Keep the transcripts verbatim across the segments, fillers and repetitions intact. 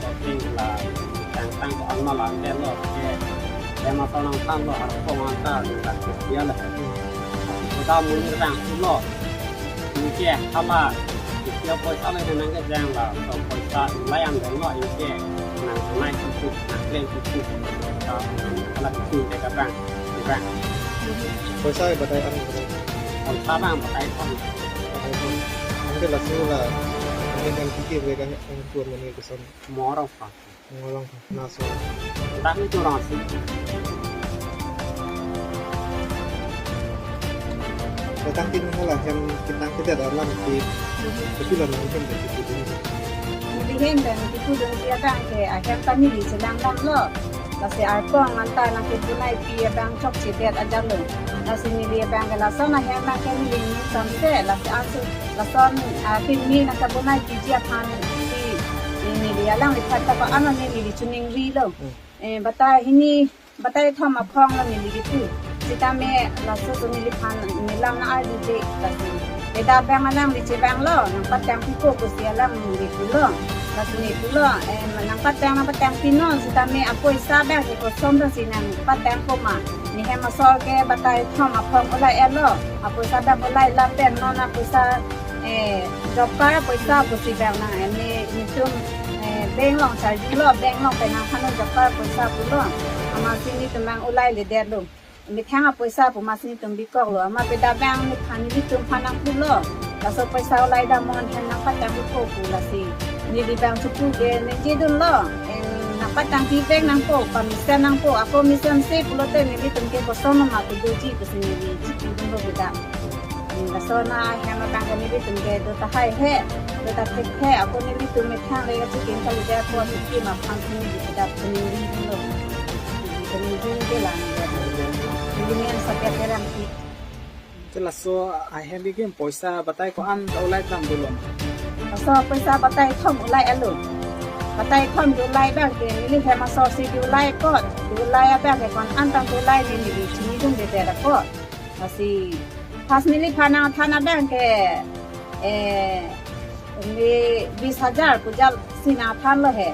ko ting la tang tang ko an ma la te lo ke. Tema tonang tang lo arpong anta la ke dia la. Ko da mun tang lo. Inke hala, inke poisa le nang ke jang la, so poisa layang dong lo inke nang nai kuku, nang klen kuku. Ka hala kuku te ka bang, bang. Poisa ke batai an, batai. Poisa bang batai kon. Batai kon. Anke laso la, anke kan kiki ke kan, kan kuan mani kesan. Morong pa. Ngolong laso. Tang itu orang sih. Datang kini hala hem kitang kita dalam di, betul lah mungkin dari itu dulu. Neli hem dan itu dan dia kan ke ahem kami di selang dam lo. Lasi arpong anta nang ke bunai pi abang chokchedet aja lo. Lasi neli abang ke lason ahem nang ke neli ni samse, lasi asu lason, ah, kimi nang ke bunai piji aphan si neli alangliphan ta pa ano neli chuningri lo. Hmm. Eh, batai hini, batai thom aphong lo neli kipu. Sitame laso tu neliphan nelam na arju je, lasi. Eda abang alangli chevang lo, nang patang pipo pusi alangli pulo. Lasi neli pulo, eh, nang patang, nang patang pinon, sitame apoisa abang ke koson ta si nang patang ko ma. Hem asor ke batai thom aphong ulai-etlo. Apoisa dam ulai lapen non apoisa, eh, job card apoisa pusi bang nang, eh, ne, netum, eh, bank along charjulo, bank along penang aphan job card apoisa pulo. Amatsi netum nang ulailedetlo. Methang apoisa pu amatsi netum bikoklo. Amat peda bang nephan, netum aphan nangpulo. Laso apoisa ulai dam non hem nangpatang bipo pu lasi. Neli bang chepu ke ningjedunlo. Em, nangpatang pi bank nangpo, permission nangpo. Ako permission si pulote nelitum ke koson ma kedoji pusi neli chepudunlo bida. Hmm, laso ahem abang ke nelitum ke do tahai he, do tathek he, ako nelitum methang le kachikin kalidet ako atuki ma aphan si neli bida ningjedunlo. Ningjedun ke lang. Neli men sapya terang ti. Te laso ahem kekim poisa batai ko-an ta ulai dam dolo? Laso poisa batai thom ulai-etlo. Batai thom ulai abang ke neli hem asor si ulai apot, ulai abang ke ko-an ta ulai neli chinidundedet apot. Lasi first neliphan nangthan abang ke, eh, neli bis hajar pu jal si nangthanlo he.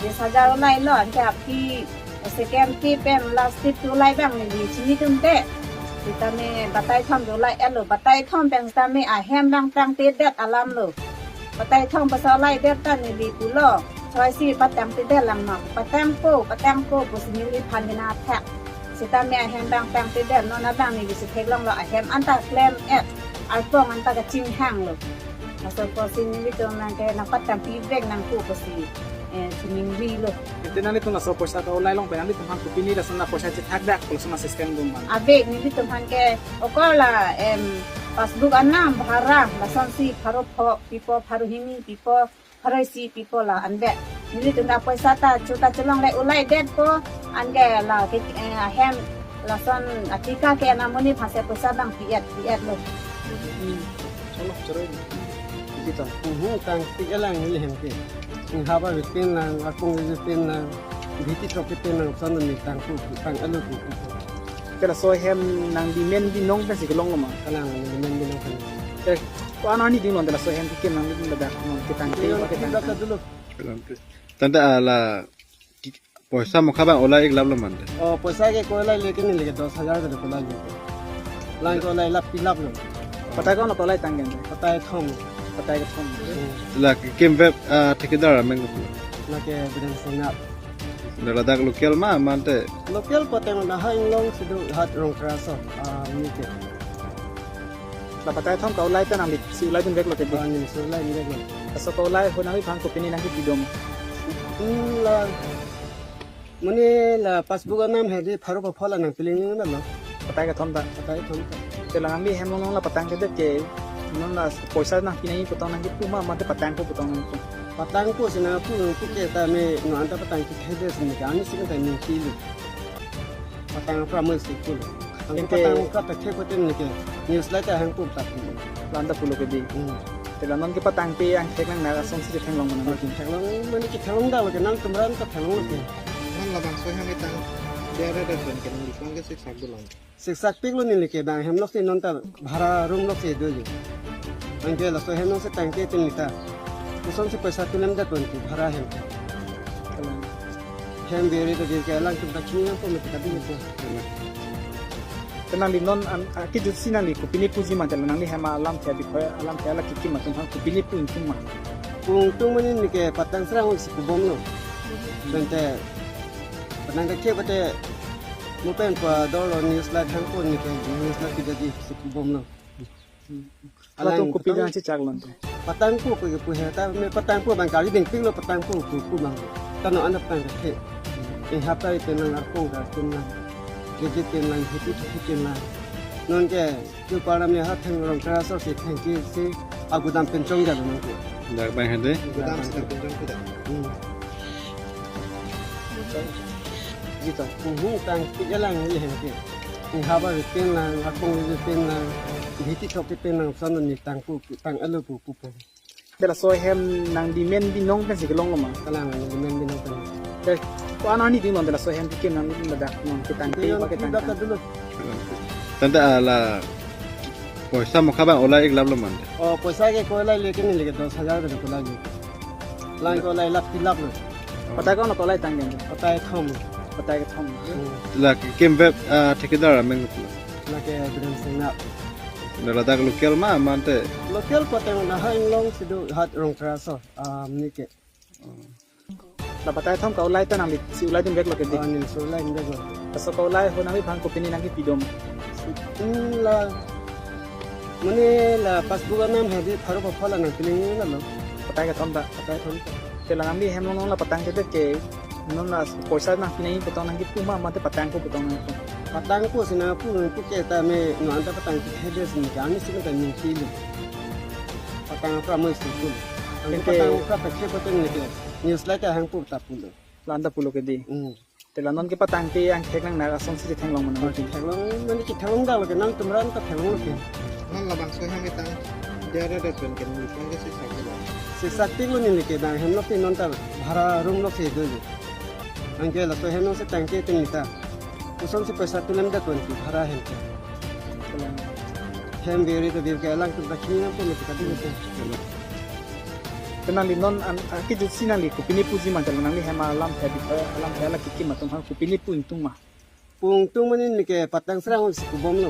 Bis hajar ulailo, anke aphi second trip pen last trip ulai abang neli chinidunde. Sitame batai thom ulai-etlo, batai thom pen sitame ahem bang tangtedet alamlo. Batai thom poisa ulaidet ta neli pulo. Choi si patangtedet lang ma. Patangpo, patangpo pusi neliphan nangthak. Sitame ahem bang tangtedet, non abang neli si theklonglo, ahem anta klem-et, arpong anta kachinghanglo. Laso apotsi nelitum nang ke nangpatang pi bank nangpo pusi, eh, chiningrilo. Ante nanglitum laso poisa ta ulai long pen nanglitum aphan kopine lason apoisa chethakdak, lason asystem dun man? Ave, nelitum aphan ke okor la, em, passbook anam, bhara, lasonsi pharo pho pipo, pharo hini pipo, pharo isi pipo la anvet. Nelitum ta poisa ta chuta chelongle ulaidetpo, anke la ke, eh, ahem lason atika ke anam monit aphansi poisa bang pi-et, pi-etlo. Hmm. Cholo, choro. Ito. Mhm, tangpik-et lang neli hem ke. Inghap avepin lang, akong avepin lang, bhiti throk kepin lang, lason neli tangpu, tang-etlo pu. Te laso ahem nangli men binong pensi kelonglo ma? Kalang, neli men binong pen. Te ko-an arni ding long te laso ahem kekim nangli dun ladak non ketangte, iyo, ba ketang, kita dulu. Tangte ala ki-, poisa mokha bang ulai-ik laplo mante. Oh, poisa ke ko ulaile ke neli ke dos hajar ke ko ulaile. Lang ko ulai lap pi laplo. Patai ko-an lo ko ulaitang ke? Patai thom. Patai kethom. Hmm. La kekim vep, ah, thekdar amen ko? La ke Biren Singnar. La ladak local ma mante? Local pateng la ha inglong si do, hat Rongtra aso, ah, mite. La patai thom ka ulai ta nanglisi ulaidunveklo te di? Ah, neli si ulaidunveklo. Laso ka ulai ahut nangliphan kopine nangkipidun? Hmm, la, mane la passbook anam hedi pharo pho la nangpiling nanglo. Patai kethom ta? Patai kethom ta. Te la nangli hem along la patangtedet ke, non la poisa nangpi nangji pu tong nangkipu ma, mate patangpo pu tong nangkipu? Patangpo si nangpu, nangpu ke ta me, non anta patang kithede si neke, ani si kan ta nangpilo. Patang apra mo si pulo. Ang ante patang apra ta thek ko te neke, news lai ta hangpu ta pulo. La anta pulo ke di? Hmm. Te la non kepatangte angthek nang na asonsi theklong mana? Oh, theklong, mane ke theklong dalo ke, nangtum ran ta theklonglo ke. Non labangso ahem tangte ra ra pen ke nangliphan ke siksak dolo. Siksak piklo neli ke, bang hem lok si non ta bhara room lok si doji. Anke laso hem lok si tangte tin ta. Kosonsi poisa tulemdet pon ke bhara hem ke. Kalang. Hem beri ta beri ke alangtum ta chiningpo mati kadi mati. Te nangli non an, a, kijut si nangli kopine puji mante la nangli hem alamthe abikoi alamthe ala kekim atum aphan kopine pu ingtung ma? Pu ingtung mane neke patang srang si pubomlo. Tangte patang ta ke pate mo pen padolo news la hangpo neke news la pidaji si pubomlo. Hmm. Alang latum kopi patang, jang si chak lonte? Patangpo ke pu he ta me patangpo bang kali ding piklo patangpo pu pu bang. Tano anak tang ke. Inghap ta pen lang, akong ta pen lang. Gede pen lang, hitu hitu pen lang. Non ke tu para me ha thang Rongtra aso si thang ke si agudam pen chongja non ke. Dak bang hade? Gudam si pen chong kuda. Hmm. Jito. Mhm, tangpik-et lang neli hem ke. Inghap avepin lang, akong avepin lang, bhiti throk kepin lang, lason neli tangpu, tang-etlo pu pu pu. Te laso ahem nangli men binong pensi kelonglo ma? Kalang, neli men binong pen. Te ko-an arni ding long te laso ahem kekim nangli ladak non ketangte, iyo, ba ketang, kita dulu. Tangte ala poisa mokha bang ulai-ik laplo mante? Oh, poisa ke ko ulaile ke neli ke dos hajar ke ko ulaile. Lang ko ulai lap pi laplo. Patai ko-an lo ko ulaitang ke? Patai thom. Patai kethom. Hmm. Lake kemvep, ah, thekdar ameng lo. Lake Biren Singna. Ladak local ma mate? Local pateng na ha inglong si do, hat Rongtra aso, ah, amni ke. La patai kethom ka-ulai ta nangli si ulai dunveklo ke di. Ah, neli si ulai dunveklo. Laso ka-ulai ahut nangli aphan kopine nangkepidun? Hmm, la. Mane la passbook anam hadi pharo pho la nangpinangji lo. Patai kethom ta. Patai kethom ta. Te la nangli hem along la patangte ke non la poisa nangpinangji pu tong nangkipu ma mate patangpo pu tong nangkipu? Patangpo si nangpu, pu ke ta me non anta patang ke hede si ke ani si ta ningkilo. Patang apra mo isu pu. Ang Tente patang apra pakai patang ni ke. News light ahang pu ta pulo. La anta pulo ke di. Hmm. Te la non kepatangte angthek nang na asonsi theklong mana? Oh, theklong, mane ke theklong dak lo ke nangtum ran ta theklong lo ke. Non labangso hem itang dia ada pen ke neli tang ke si sakti lo. Si sakti lo neli ke dang hem lo ke non ta bhara room lo ke do. Anke laso hem lo si tangke ting ta. Kosonsi paisa tulem dak kon ki bhara hem ke. Hem beri to beri ke alangtum ta kini nangpo mati kadu ke. Te nangli non an, akejut si nangli kopine puji ma, te nangli hem alamthe, eh, alamthe la kikim atum aphan kopine pu ingtung ma? Pu ingtung mane neli ke patang srang si pubomlo.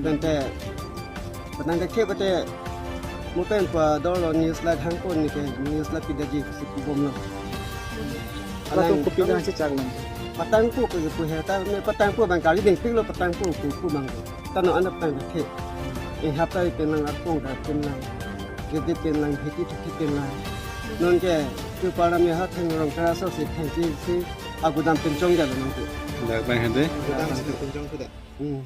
Tente patang ke khe pate mo pen pa dolo news light hangpo neli ke news light pidetji si pubomlo. Latum alang kopi nang si chak lang. Patangpo ke pu he ta me patangpo bang kali dingpiklo patangpo pu pu bang. Tano anap tang ke. Eh, hap ta pen lang arpong ka pen lang. Gede pen lang, hiti thupi pen lang. Non ke tu para me ha thang Rongtra aso si thang si si agudam pen chongja lo non ke. Dak bang hede. Agudam si pen chong sudah. Hmm.